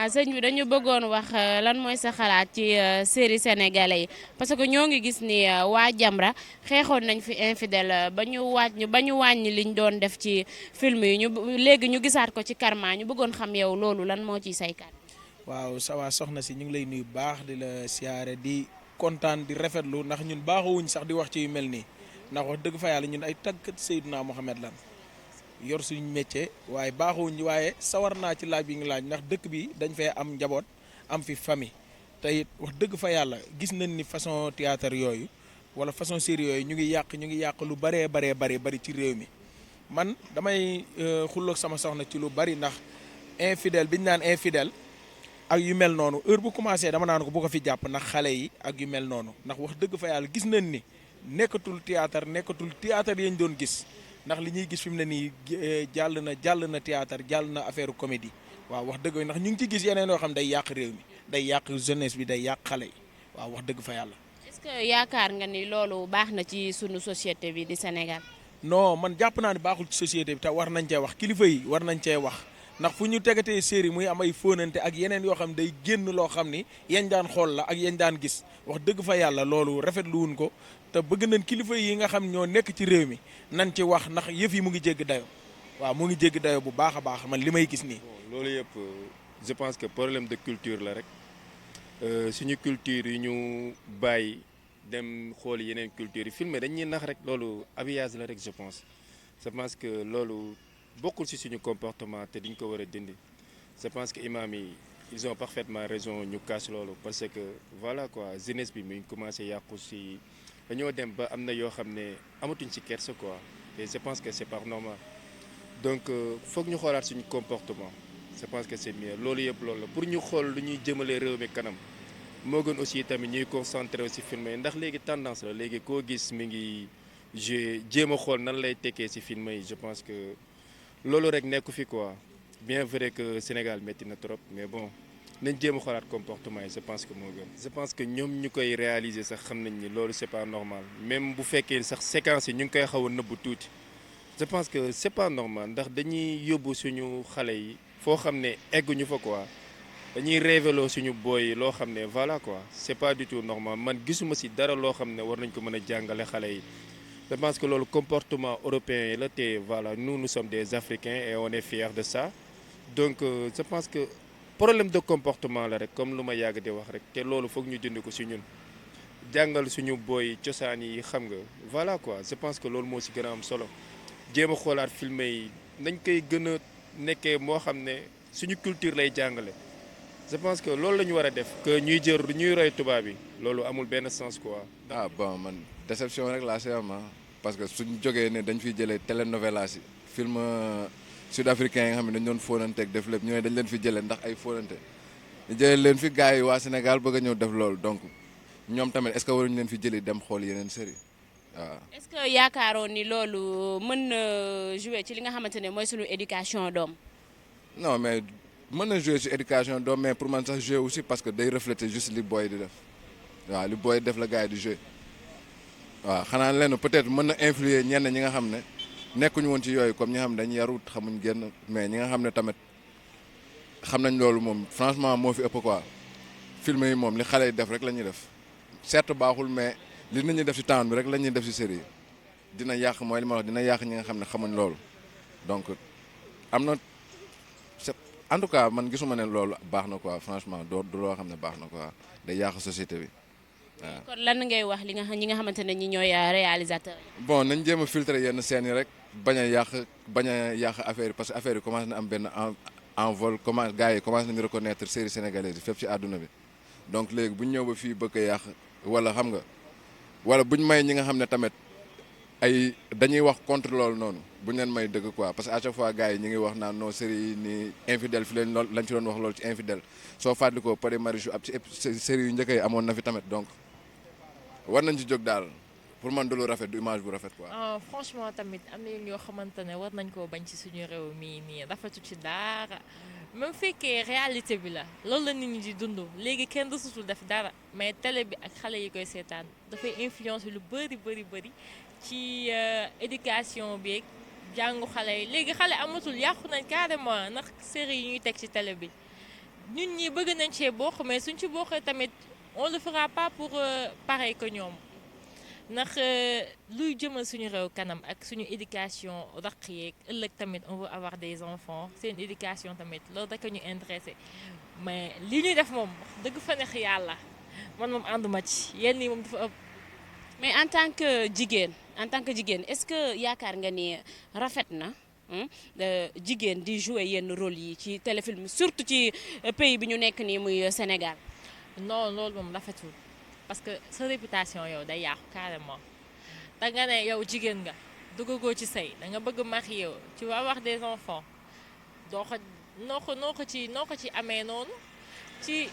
sëñ bi dañu bëggoon wax lan mooy sa xalaat ci série sénégalais yi parce que ñoo ngi gis ni waa Jamra xeexoon nañ fi infidèle ba ñu wàññi liñ doon def ci film yi léegi ñu gisaat ko ci Karma ñu bëggoon xam yow loolu lan moo ciy say kàddu. waaw ça va soxna si ñu ngi lay nuyu baax di la siyaare di kontaan di rafetlu ndax ñun baaxuwuñ sax di wax ci yu mel nii ndax wax dëgg fa yàlla ñun ay tàggat Seydina Mohamed lan yor suñu métier waaye baaxuwuñ waaye sawar naa ci laaj bi nga laaj ndax dëkk bi dañ fee am njaboot am fi famille te it wax dëgg fa yàlla gis nañ ni façon théâtre yooyu wala façon série yooyu ñu ngi yàq lu bari ci réew mi man damay xulloog sama soxna ci lu bari ndax infidèle bi ñu naan infidèle ak yu mel noonu heure bu commencé dama naan ko bu ko fi jàpp ndax xale yi ak yu mel noonu ndax wax dëgg fa yàlla gis nañ ni nekkatul théâtre yañ doon gis ndax li ñuy gis fi mu ne nii jàll na théâtre jàll na affaire comédie waaw wax dëgg ndax ñu ngi ci gis yeneen yoo xam day yàq réew mi day yàq jeunesse bi day yàq xale yi waaw wax dëgg fa yàlla. est-ce que yaakaar nga ni loolu baax na ci sunu société bi di Sénégal. non man jàpp naa ne baaxul ci société bi te war nañ cee wax kilifa yi war nañ cee wax ndax fu ñu tegatee série muy am ay fóonante ak yeneen yoo xam day génn loo xam ni yañ daan xool la ak yañ daan gis wax dëgg fa yàlla loolu rafetlu wuñ ko te bëgg nañ kilifa yi nga xam ñoo nekk ci réew mi nañ ci wax ndax yëf yi mu ngi jégg dayo waaw mu ngi jégg dayo bu baax a baax man li may gis nii. loolu yëpp je pense que problème de culture la rek suñu culture yi ñu bàyyi dem xool yeneen culture yi filmer dañuy nax rek loolu habillage la rek je pense que loolu bokkul ci suñu comportement te diñ ko war a dindi je pense que imam yi ils ont parfaitement raison ñu casse loolu parce que voilà quoi jeunesse bi mu ngi commencé yàqu ci dañoo dem ba am na yoo xam ne amatuñ ci kersa quoi et je pense que c'est pas normal donc foog ñu xoolaat suñu comportement je pense que c'est mieux loolu yëpp loolu la pour ñu xool lu ñuy jëmale réew mi kanam moo gën aussi tamit ñuy concentré ci film yi ndax léegi tendance la léegi koo gis mi ngi jéem a xool nan lay tekkee ci film yi je pense que loolu rek nekku fi quoi bien vrai que Sénégal métti na trop mais bon nañ jéem a xoolaat comportement yi je pense que moo gën. je pense que ñoom ñu koy réaliser sax xam nañ ni loolu c'est pas normal même bu fekkee sax séquence yi ñu ngi koy xaw a nëbbu tuuti je pense que c'est pas normal ndax dañuy yóbbu suñu xale yi foo xam ne egguñu fa quoi dañuy révélo suñu boy yi loo xam ne voilà quoi c'est pas du tout normal man gisuma ci dara loo xam ne war nañ ko mën a jàngale xale yi. je pense que loolu comportement européen yi la te voilà nous sommes des Africains et on est fiers de ça donc je pense que problème de comportement la rek comme lu ma yàgg di wax rek te loolu foog ñu dindi ko ci ñun jàngal suñu boy cosaan yi xam nga voilà quoi je pense que loolu moo ci gën a am solo jéem a xoolaat film yi nañ koy gën a nekkee moo xam ne suñu culture lay jàngale je pense que loolu la ñu war a def que ñuy roy tubaab yi loolu amul benn sens quoi. ah bon man déception rek laa si am parce que suñ jógee ne dañ fiy jëlee télénovelas yi film sud-africain yi nga xam ne dañ doon fóonanteeg def lépp ñu ne dañ leen fi jëlee ndax ay fóonante ñu jëlee leen fi gars yi waa Sénégal bëgg a ñëw def loolu donc ñoom tamit est-ce que waruñu leen fi jëli dem xool yeneen série waaw. est-ce que yaakaaroon ni loolu mën na jouer ci li nga xamante ne mooy suñu éducation doom. non mais mën na jouer ci éducation doom mais pour man sax jouer aussi parce que day refléter juste li booy di def waaw li booy def la gars yi di jouer waaw xanaa lenn peut-être mën na influer ñenn ñi nga xam ne nekkuñu woon ci yooyu comme ñi nga xam ne dañu yarut xamuñ génn mais ñi nga xam ne tamit xam nañ loolu moom franchement moo fi ëpp quoi film yi moom li xale yi def rek la ñuy def certes baaxul mais li nit ñi def ci temps bi rek la ñuy def ci série yi dina yàq mooy li ma wax dina yàq ñi nga xam ne xamuñ loolu donc am na en tout cas man gisuma ne loolu baax na quoi franchement du loo xam ne baax na quoi day yàq société bi waaw. kon lan ngay wax ñi nga xamante ne ñi ñooy réalisateur yi. bon nañ jéem a filtrer yenn scènes yi rek bañ a yàq affaire yi parce que affaire yi commencé na am benn envol gars yi commencé nañu reconnaître série sénégalaise yi fépp ci àdduna bi donc léegi bu ñu ñëw ba fii bëgg a yàq wala xam nga wala buñ may ñi nga xam ne tamit ay dañuy wax contre loolu noonu buñ leen may dëgg quoi parce que à chaque fois gars yi ñu ngi wax naan non série yi nii infidèle fi leen lañ fi doon wax loolu ci infidèle soo fàttalikoo Pod et Marichou ab ci série yu njëkk yi amoon na fi tamit donc war nañ ci jóg daal pour man du lu rafet du image bu rafet quoi. franchement tamit am na yoo xamante ne war nañ koo bañ ci suñu réew mii nii rafetu ci dara même fekkee réalité bi la loolu la nit ñi di dund léegi kenn desutul def dara mais télé bi ak xale yi koy seetaan dafay influencer lu bëri ci éducation bi jàngu xale yi léegi xale amatul yàqu nañ carrément ndax série yi ñuy teg ci télé bi ñun ñi bëgg nañ cee bokk mais suñ ci bokkee tamit on le fera pas pour pareil que ñoom ndax luy jëmal suñu réew kanam ak suñu éducation raq yeeg ëllëg tamit on veut avoir des enfants seen éducation tamit loolu rek a ñu intéressé mais li ñuy def moom dëgg fa neex yàlla man moom ànduma ci yenn yi moom dafa ëpp. mais en tant que jigéen est-ce que yaakaar nga ni rafet na jigéen di jouer yenn rôle yi ci téléfilm surtout ci pays bi ñu nekk nii muy Sénégal. non loolu moom rafetul parce que sa réputation yow day yàqu carrément da nga ne yow jigéen nga duggagoo ci sëy da nga bëgg marié yow tu vas avoir des enfants doo ko noo ko ci amee noonu ci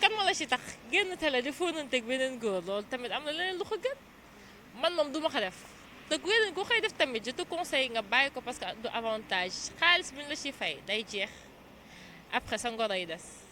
kan ma la ci tax génn télé di fóonanteeg beneen góor loolu tamit am na leneen lu ko gën man moom du ma ko def te ku koy def tamit je te conseille nga bàyyi ko parce que du avantage xaalis bi ñu la ci fay day jeex après sa ngoro yi des.